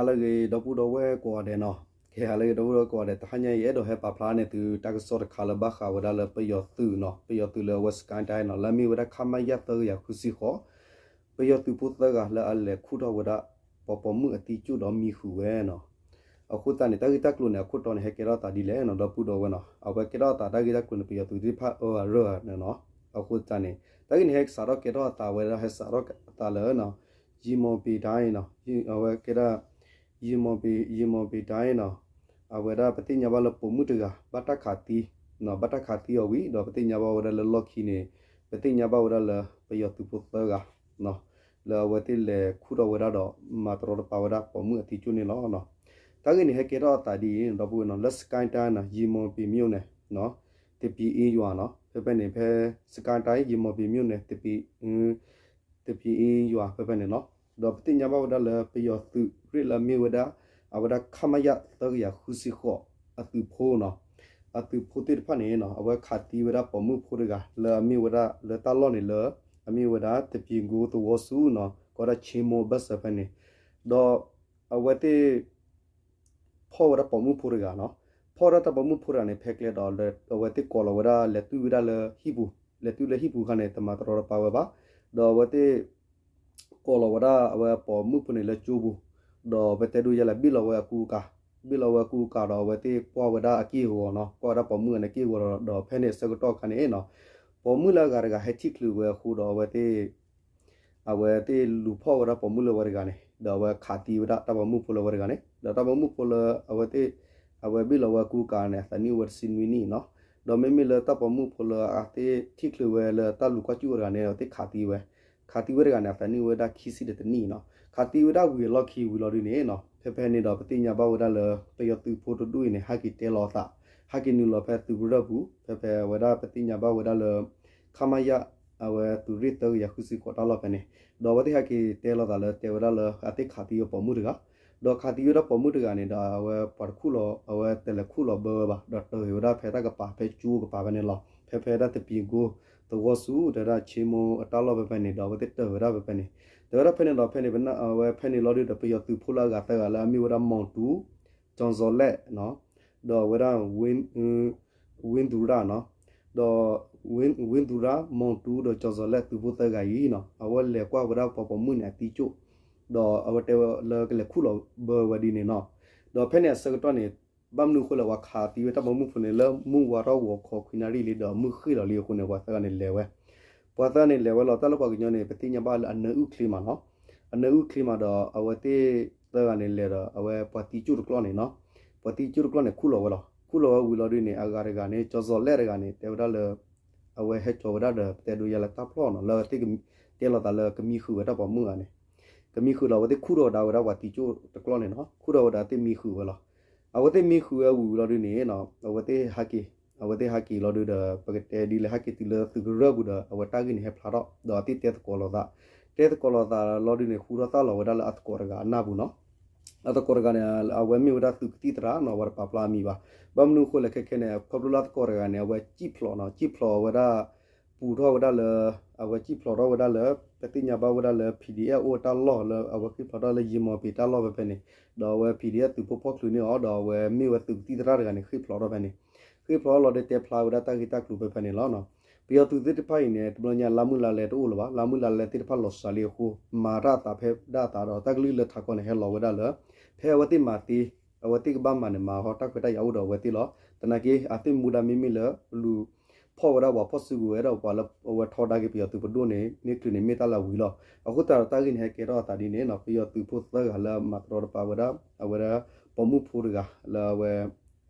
ဟါလၢအဂ့ၤ ဒီပုၢ်ဒီဝဲၢ်ကိးဂၤဒဲးနီၤ, ကဲ ဟါလၢအဂ့ၤ ဒီပုၢ်ဒီဝဲၢ်ကိးဂၤဒဲး, တဟါညါအံၤ အဲၣ်ဒိးဟဲပာ်ဖျါန့ၢ်သု တၢ်ကစီၣ်တခါလၢဘၣ်ဃးဝဲဒၣ်လၢပယီၤသုးနီၤ, ပယီၤသုးလၢအဝဲ Sky Dye နီၤ, လၢအမ့ၢ်ဝဲဒၣ် ခမရ သၢကယၤဃုဆံဃိး, ပယီၤသုးဖိသၢဂၤလၢအလဲၤခူၣ်ထီၣ်ဝဲဒၣ် ပှၤပိာ်မုၣ်အသံကၠိၣ်ဒီးမံဃုာ်ဝဲနီၤ. အဃိသတးန့ၣ် တၢ်ဂ့ၢ်တၢ်ကျိၤန့ၣ် အခိၣ်တီန့ၣ် ဟဲကဲထီၣ်အသးဒ်လဲၣ်နီၤ, ဒီပုၢ်ဒီဝဲၢ်နီၤ, အဝဲကဲထီၣ်အသးတၢ်ဂ့ၢ်တၢ်ကျိၤန့ၣ် ပယီၤသုးသ့ၣ်တဖၣ်အၢအရၢၢ်နီၤ. အဃိသတးန့ၣ် တၢ်ဂ့ၢ်န့ၣ် ဟဲစးထီၣ်ကဲထီၣ်အသးဝဲဒၣ် ဟဲစးထီၣ်အသးလၢ ယံမီၤပ့ၤတၢ်အံၤနီၤ, အဝဲကဲဒၣ် ယံမီၤပ့ၤ ယံမီၤပ့ၤတၢ်အံၤနီၤ, အဝဲဒၣ်ပသ့ၣ်ညါဘၣ်လၢပိာ်မုၣ်တဂၤ ဘၣ်တၢ်ခးသံ, ဘၣ်တၢ်ခးသံအီၤဝံၤ ဒီးပသ့ၣ်ညါဘၣ်ဝဲဒၣ်လၢလီၢ်ခံန့ၣ် ပသ့ၣ်ညါဘၣ်ဝဲဒၣ်လၢပယီၤသုးဖိသၢဂၤ လၢအဝဲသ့ၣ်လဲၤခူၣ်ထီၣ်ဝဲဒၣ်ဒီး မၤတရီတပါဝဲဒၣ်ပိာ်မုၣ်အသံကၠိၣ်န့ၣ်လီၤ. တၢ်ဂ့ၢ်န့ၣ် ဟဲကဲထီၣ်အသးဒ်အံၤ ဒီပုၢ်ဝဲၢ်နီၤ, လၢ Sky Dye နီၤ, ယံမီၤပ့ၤမံၤန့ၣ် သပံၤအ့ယွၤနီၤ, ဖဲဖဲန့ၣ် ဖဲ Sky Dye ယံမီၤပ့ၤမံၤန့ၣ် သပံၤ သပံၤအ့ယွၤဖဲဖဲန့ၣ်လီၤ. ဒီးပသ့ၣ်ညါဘၣ်ဝဲဒၣ်လၢ ပယီၤသုးရ့ၣ်လၢအမ့ၢ်ဝဲဒၣ် အဝဲဒၣ် ခမရ သၢကယၤဃုဆံဃိး အသုးဖိနီၤ, အသုးဖိသ့ၣ်တဖၣ်န့ၣ်နီၤ, အဝဲခးသံဝဲဒၣ်ပိာ်မုၣ်ဖိတဂၤ လၢအမ့ၢ်ဝဲဒၣ်လၢတၢ်လီၢ်န့ၣ်လၢ အမ့ၢ်ဝဲဒၣ် သပံၤကိသဝီဆူနီၤ, ကိးဒၣ် ခ့မိ ဘၢၣ်စၢၤဖဲန့ၣ်, ဒီးအဝဲသ့ၣ် ဖီၣ်ဝဲဒၣ်ပိာ်မုၣ်ဖိတဂၤနီၤ, ဖီၣ်ဝဲဒၣ်တၢ်ပိာ်မုၣ်ဖိတဂၤန့ၣ် ဖဲကျဲဒီး အဝဲသ့ၣ်ကိးလီၤဝဲဒၣ် လဲၤတွံၢ်ဝဲဒၣ်လၢဟံၣ်ပူၤ, လဲၤတွံၢ်လၢဟံၣ်ပူၤခါန့ၣ် တမၤတရီတပါဝဲဘၣ်, ဒီးအဝဲသ့ၣ် ကိးလီၤဝဲဒၣ်အဝဲပိာ်မုၣ်ဖိန့ၣ်လၢကၠိပူၤ, ဒီးပတဲဒိယဲလဲၣ် ဘ့ၣ်လီၤဝဲအကူအကၤ, ဘ့ၣ်လီၤဝဲအကူအကၤဒီး အဝဲသ့ၣ်ကွၢ်ဝဲဒၣ်အက့ၢ်အဂီၤနီၤ, ကွၢ်ဝဲဒၣ်ပိာ်မုၣ်အန့ၣ်က့ၢ်အဂီၤဒီး ဒီးဖဲန့ၣ်အဆၢကတီၢ်ခါန့ၣ်နီၤ, ပိာ်မုၣ်လၢအဂၤတဂၤဟဲထံၣ်ချုးဝဲအဃိဒီး အဝဲသ့ၣ် အဝဲသ့ၣ်လူၤဖီၣ်ဝဲဒၣ်ပိာ်မုၣ်လၢဝဲတဂၤန့ၣ် ဒီးအဝဲခးသံဝဲဒၣ်တၢ်ပိာ်မုၣ်ဖိလၢဝဲတဂၤန့ၣ် ဒီးတၢ်ပိာ်မုၣ်ဖိလၢအဝဲသ့ၣ် အဝဲဘ့ၣ်လီၤဝဲအကူအကၤန့ၣ် အသးနံၣ်အိၣ်ဝဲတဆံနွံနံၣ်နီၤ, ဒီးမ့မ့ၢ်လၢတၢ်ပိာ်မုၣ်ဖိလၢအသ့ၣ်ထံၣ်ချုးဝဲလၢတၢ်လူၤကွၢ်ကၠူၣ်ဝဲတဂၤန့ၣ် အဝဲသ့ၣ်ခးသံဝဲ, ခးသံဝဲတဂၤန့ၣ် အသးနံၣ်အိၣ်ဝဲဒၣ်ခံဆံဒီးတနံၣ်နီၤ, ခးသံဝဲဒၣ်ဝံၤအလီၢ်ခံဝံၤလီၤဒုန့ၣ်နီၤ, ဖဲဖဲန့ၣ်ဒီးပသ့ၣ်ညါဘၣ်ဝဲဒၣ်လၢ ပယီၤသုးဖိတဒူၣ်အံၤန့ၣ် ဟဲက့ၤတဲလီၤအသး, ဟဲက့ၤနုာ်လီၤဖဲသုးကရၢၢ်ပူၤ ဖဲဖဲဝဲဒၣ်ပသ့ၣ်ညါဘၣ်ဝဲဒၣ်လၢ ခမရ အဝဲသုးရ့ၣ်သၢကယၤဃုဆံဃိးတၢ်လီၢ်ဖဲန့ၣ်, ဒီးအဝဲသ့ၣ်ဟဲက့ၤတဲလီၤသးလၢတဲဝဲဒၣ်လၢအသ့ၣ်ခးသံဝဲပိာ်မုၣ်တဂၤ, ဒီးခးသံဝဲဒၣ်ပိာ်မုၣ်တဂၤန့ၣ်ဒီး အဝဲပှၤတခူၣ်လီၤ အဝဲတလဲၤခူၣ်လီၤဘၢဝဲဘၣ် ဒီးတၢၢ်ဝဲဒၣ်ဖဲတၢ်ကပၤဖဲကၠိကပၤဖဲန့ၣ်လီၤ, ဖဲဖဲဒၣ်သပံၤကိသဝီဆူ တဲဝဲဒၣ်ခ့မိအတၢ်လီၢ်ဖဲဖဲန့ၣ် ဒီးအဝဲသ့ၣ်တၢၢ်ဝဲဒၣ်ဖဲဖဲန့ၣ်, တၢၢ်ဝဲဒၣ်ဖဲန့ၣ်ဒီးဖဲန့ၣ် အဝဲဖဲန့ၣ်လီၤဒုဒီး ပယီၤသုးဖိလၢအဂၤသၢဂၤလၢအမ့ၢ်ဝဲဒၣ် မီၤတူ ကၠီၤစီၤလဲၣ် ဒီးအဝဲဒၣ် ဝ့သူရၣ်နီၤ, ဒီး ဝ့သူရၣ် မီၤတူဒီးကၠီၤစီၤလဲၣ် သုးဖိသၢဂၤအံၤနီၤ အဝဲလဲၤကွၢ်ဝဲဒၣ်ပှၤပိာ်မုၣ်န့ၣ်အသံကၠိၣ်, ဒီးအဝဲတဲဝဲလၢကလဲၤခူၣ်လီၤဘၢဝဲဒ်န့ၣ်နီၤ, ဒီးဖဲန့ၣ်အဆၢကတီၢ်န့ၣ် ဘၣ်မနုၤအဃိလဲၣ် ပှၤခးသံဝဲတၢ်ပိာ်မုၣ်ဖိန့ၣ် လၢမုၢ်ဝါထီၣ်ဂီၤခီခွံနၣ်ရံၣ်လံဒီးမုၢ်ဃ့ၢ်လီၤလံအဃိန့ၣ် ပှၤသၢဂၤန့ၣ်လဲၤဝဲ ပှၤသၢဂၤန့ၣ်လဲၤဝဲလီၤ တၢ်လၢပှၤကညီန့ၣ် ပသ့ၣ်ညါဘၣ်လၢအနၢအုၣ်ချ့မးနီၤ, အနၢအုၣ်ချ့မးဒီး အဝဲသ့ၣ်သၢဂၤန့ၣ်လဲၤဒီး အဝဲပှၤသံကၠိၣ်တကျီၢ်န့ၣ်နီၤ, ပှၤသံကၠိၣ်တကျီၢ်န့ၣ် ခူၣ်လီၤဝဲလီၤ. ခူၣ်လီၤဝဲဝံၤလီၤဒုန့ၣ် အဂၤတဂၤန့ၣ် ကၠီၤစီၤလဲၣ်တဂၤန့ၣ် တဲဝဲဒၣ်လၢ အဝဲဟဲကၠီၤဝဲဒၣ်ဒီး ပတဲဒိယဲလၢတၢ်ဖျီၣ်နီၤ လၢအဝဲသ့ၣ်ကတဲလီၤသးလၢကမံဃုာ်ဝဲတၢ်ပိာ်မုၣ်ဂၤန့ၣ်, ကမံဃုာ်လီၤ အဝဲသ့ၣ်ခူၣ်ထီၣ်ဝဲဒၣ်ဝဲဒၣ်ပှၤသံကၠိၣ်တကျီၢ်န့ၣ်နီၤ, ခူၣ်ထီၣ်ဝဲဒၣ်သ့ၣ်မံဃုာ်ဝဲလီၤ. အဝဲသ့ၣ်မံဃုာ်ဝဲဝံၤလီၤဒုန့ၣ်နီၤ အဝဲသ့ၣ်ဟးက့ၤ အဝဲသ့ၣ်ဟးက့ၤလီၤဒုဒီး ပကတဲဒ်လဲၣ် ဟဲက့ၤတုၤလၢသုးကရၢၢ်ပူၤဒီး အဝဲတၢ်ဂ့ၢ်န့ၣ်ဟဲဖျါထီၣ် ဒီးအသ့ၣ်တဲသကိးလိာ်သး, တဲသကိးလိာ်သးလီၤဒုန့ၣ် ဃူထီၣ်သၣ်လီၤဝဲဒၣ်လၢအသကိးတဂၤအနၢ်ပူၤနီၤ, အသကိးတဂၤန့ၣ် အဝဲမ့ၢ်ဝဲဒၣ်သုးကသံၣ်သရၣ်နီၤ ပှၤတပာ်ဖျါအမံၤဘၣ်. ဘၣ်မနုၤအဃိလဲၣ်ခဲခဲန့ၣ် ခီဖျိလၢအသကိးတဂၤန့ၣ် အဝဲစံၣ်ဖျိးနီၤ စံၣ်ဖျိးဝဲဒၣ် ပူၤထီၣ်ဝဲဒၣ်လၢ အဝဲစံၣ်ဖျိးထီၣ်ဝဲဒၣ်လၢ ပသ့ၣ်ညါဘၣ်ဝဲဒၣ်လၢ PDF အိၣ်တၢ်လီၢ်လၢ အဝဲဃ့ၢ်ဖျိးထီၣ်လၢယံမီၤပ့ၤတၢ်လီၢ်ဖဲဖဲန့ၣ်, ဒီးအဝဲ PDF သုးဖိဖီၣ်ချုးန့ၢ်အီၤ ဒီးအဝဲမ့ၢ်ဝဲသုးကသံၣ်သရၣ်တဂၤန့ၣ် ဃ့ၢ်ဖျိးထီၣ်ဖဲန့ၣ်, ဃ့ၢ်ဖျိးလီၤဒီးတဲဖျါဝဲဒၣ်တၢ်ဂ့ၢ်တၢ်ကျိၤဖဲဖဲန့ၣ်လီၤ. ပယီၤသုးသ့ၣ်တဖၣ်အံၤန့ၣ် တဘျီညါလါမုၢ်လါလဲတအိၣ်လၢၤဘၣ်, လါမုၢ်လါလဲသ့ၣ်တဖၣ်လီၤစှၤလံအဃိ မၤတၢ်အသးဖဲဒၣ်အသးဒီး တၢ်ကလုၢ်လၢထးခီန့ၣ် ဟဲလီၤဝဲဒၣ်လၢ ဖဲအဝဲသ့ၣ်မၤသ့ အဝဲသ့ၣ်ကဘၣ်မၤန့ၣ် မၤဟီၣ်တၢ်ခွဲးတၢ်ယာ်အိၣ်ဒီးအဝဲသ့ၣ်လီၤ. သနာ်က့ အသ့ၣ်မူဒါမ့မ့ၢ်လၢ လူၤဖီၣ်ဝဲဒၣ်ပှၤဖီၣ်စုကဝဲၤဒီးပှၤလၢအဝဲထီဒါက့ၤပယီၤသုးပဒိၣ်န့ၣ် မ့ၢ်ချုးန့ၣ်မ့ၢ်တၢ်လၢအဝံၤလီၤ. အဃိသတးဒီးတၢ်ဂ့ၢ်န့ၣ် ဟဲကဲထီၣ်အသးဒ်န့ၣ်နီၤ ပယီၤသုးဖိသၢဂၤလၢမၤတရီတပါဝဲဒၣ် အဝဲဒၣ်ပိာ်မုၣ်ဖိတဂၤလၢအဝဲ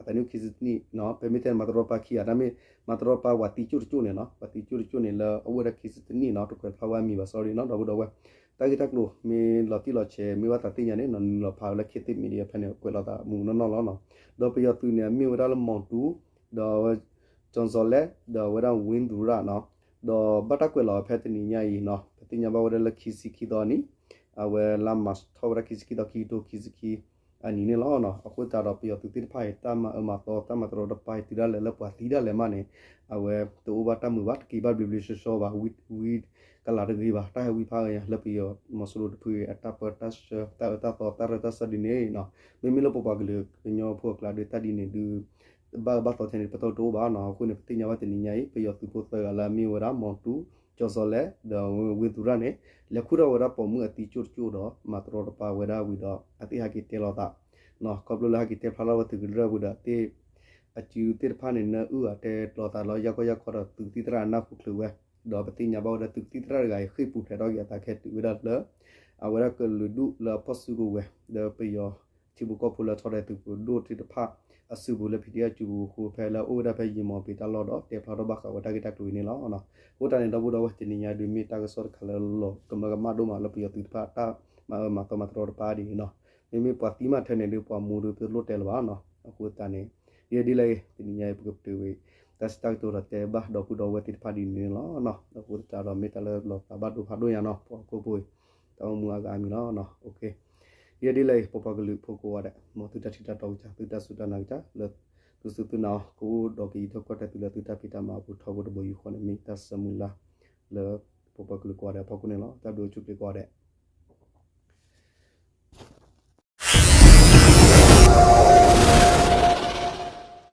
အသးနံၣ်အိၣ်ခံဆံတနံၣ်နီၤ ဖဲမ့ၢ်တဲမၤတရီတပါခံဂၤ တၢ်မ့ၢ်မၤတရီတပါပှၤသံကၠိၣ်တကၠိၣ်န့ၣ်နီၤ ပှၤသံကၠိၣ်တကၠိၣ်န့ၣ်လၢအအိၣ်ဝဲဒၣ်ခံဆံတနံၣ်နီၤ တကွဲးဖျါဝဲအမံၤဘၣ် sorry နီၤ ဒီပုၢ်ဒီဝဲၢ် တၢ်ဂ့ၢ်တၢ်ကျိၤမ့ၢ်လီၤတံၢ်လီၤဆဲး မ့ၢ်ဘၣ်သးသ့ၣ်ညါန့ၣ်နီၤ နုာ်လီၤဖးဝဲလၢ ခေတ်သစ် Media ဖဲန့ၣ် ကွဲးလီၤသးမုၢ်နီၢ်နီၢ်လီၤနီၤ ဒီးပယီၤသုးန့ၣ် အမ့ၢ်ဝဲဒၣ်လၢ မီၤတူ ဒီးဝဲ ကၠီၤစီၤလဲၣ် ဒီးအဝဲဒၣ် ဝ့သူရၣ်နီၤ ဒီးဘၣ်တၢ်ကွဲးလီၤဖဲတနံၤညါအံၤနီၤ ပသ့ၣ်ညါဘၣ်ဝဲဒၣ်လၢခံဆံခံသီနံၤ အဝဲလါမၢ်ၡးထီၣ်ဝဲဒၣ်ခံဆံခံသီ ခံကထိခံဆံခံ အနံၤန့ၣ်လီၤ. အဃိသတးဒီး ပယီၤသုးသ့ၣ်တဖၣ်အံၤ တၢ်မၤအၢမၤသီ တၢ်မၤတရီတပါအံၤ တုၤဒၣ်လဲာ်လၢပှၤသံဒၣ်လဲာ်မးန့ၣ် အဝဲတအိၣ်ဘၣ်တၢ်မုာ်ဘၣ်, တက့ၤဘၣ်ဘျ့ဘျ့ဆှီဆှီဘၣ်, ဝံကလးတဂ့ၤဘၣ်, တၢ်ဟဲဝံဖးအါညါ လၢပယီၤမီၤစိရိၤတဖုအံၤ အတၢ်ပၢတၢ်ဆှၢ တၢ်အၢတၢ်သီ တၢ်ရၢတၢ်စၢ်ဒ်န့ၣ်နီၤ. မ့မ့ၢ်လၢပပှၤကလုာ်ကညီဖိအကျါဒီး တၢ်ဒ်န့ၣ်ဒုး ဘၣ်အၢဘၣ်သီထဲန့ၣ် ပတၢ်တအိၣ်ဘၣ်နီၤ. အဃိန့ၣ် ပသ့ၣ်ညါဘၣ်တနံၤညါအံၤ ပယီၤသုးဖိသၢဂၤလၢအမ့ၢ်ဝဲဒၣ် မီၤတူ ကၠီၤစီၤလဲၣ် ဒီးဝ့ၢ်သူရၣ်န့ၣ် လဲၤခူၣ်ထီၣ်ဝဲဒၣ်ပိာ်မုၣ်အသံကၠိၣ်တကၠိၣ်ဒီး မၤတရီတပါဝဲဒၣ်ဝံၤဒီး အသ့ၣ်ဟဲက့ၤတဲလိာ်သး ခီဖျိလၢဟဲက့ၤတဲဖျါထီၣ်ဝဲသုးကရၢၢ်ဝံၤဒီး အသ့ၣ်အစုသ့ၣ်တဖၣ်န့ၣ် နၢအုၣ်အတဲလိာ်သးလီၤ ယၢ်ကီၢ်ယၢ်ခီဒီး သုးသံၣ်သရၣ်အနၢ်ဟူချုးဝဲ, ဒီးပသ့ၣ်ညါဘၣ်ဝဲဒၣ် သုးသံၣ်သရၣ်တဂၤအံၤ ဃ့ၢ်ပူၤဖျဲးထီၣ်က့ၤအသးခဲတုၤဝဲဒၣ်လၢ အဝဲဒၣ်ကလုာ်ဒူၣ်လၢအဖီၣ်စုကဝဲၤ ဒီးပယီၤထံဖိကီၢ်ဖိလၢထီဒါသုးပဒိၣ်သ့ၣ်တဖၣ်အစုပူၤလၢ ဖံးဒ့ၣ် အစုပူၤအဃိ ဖဲလၢအအိၣ်ဝဲဒၣ်ဖဲယံာ်မီၤဘ့းတၢ်လီၢ်ဒီး တဲဖျါထီၣ်ဘၣ်ဃးဝဲတၢ်ဂ့ၢ်တၢ်ကျိၤအံၤန့ၣ်လီၤ. အဃိသတးန့ၣ် ဒီပုၢ်ဒီဝဲၢ် တနံၤညါဒုးမ့ၢ်တၢ်ကစီၣ်တခါလၢလီၤကမၢကမၣ်ဒိၣ်မးလၢပယီၤသုးတဖၣ်အတၢ်မၤအၢမၤသီမၤတရီတပါဒ်န့ၣ်နီၤ. မ့မ့ၢ်ပှၤသံမးထဲန့ၣ်ဒုး ပှၤမူဒုးပလိၣ်တဲလၢၤဘၣ်နီၤ. အဃိသတးန့ၣ် ယဲဒ်လဲၣ်ဂ့ၤ တနံၤညါအံၤ ပကပတုာ်ဝံၤ တၢ်စံးတၢ်ကတိၤဒီးတဲဘၣ်ဒီပုၢ်ဒီဝဲၢ်သ့ၣ်တဖၣ်ဒ်န့ၣ်လီၤ. အဃိသတးဒီးမ့ၢ်တၢ်လၢလီၤသးဘၣ်ဒိဖးဒိၣ်ညါနီၤ ပှၤဟီၣ်ခိၣ်ဖိအံၤ တၢ်အိၣ်မူအဂၤအါမံၤလီၤ. ယဲဒ်လဲၣ်ဂ့ၤ ပပှၤကလုာ်ဖိကိးဂၤဒဲး မ်သုတၢ်ထံၣ်တၢ်တီကစၢ် သုတၢ်စူၢ်တၢ်နာ်ကစၢ် လၢသုစူၢ်သုနာ်အီၤ ကအိၣ်ဒီးကယံၤထီၣ်ကီၢ်တၢ်သုလၢသုတၢ်ဖံးတၢ်မၤအပူၤထီဘိတဘိယူၢ်ဃီန့ၣ် မ့ၢ်တၢ်ဆၢမုၢ်လၢ်လၢ ပပှၤကလုာ်ကိးဂၤဒဲးအဖီခိၣ်န့ၣ်လီၤ. တၢ်ဘျုးအိၣ်ဆူၣ်ချ့ကိးဂၤဒဲး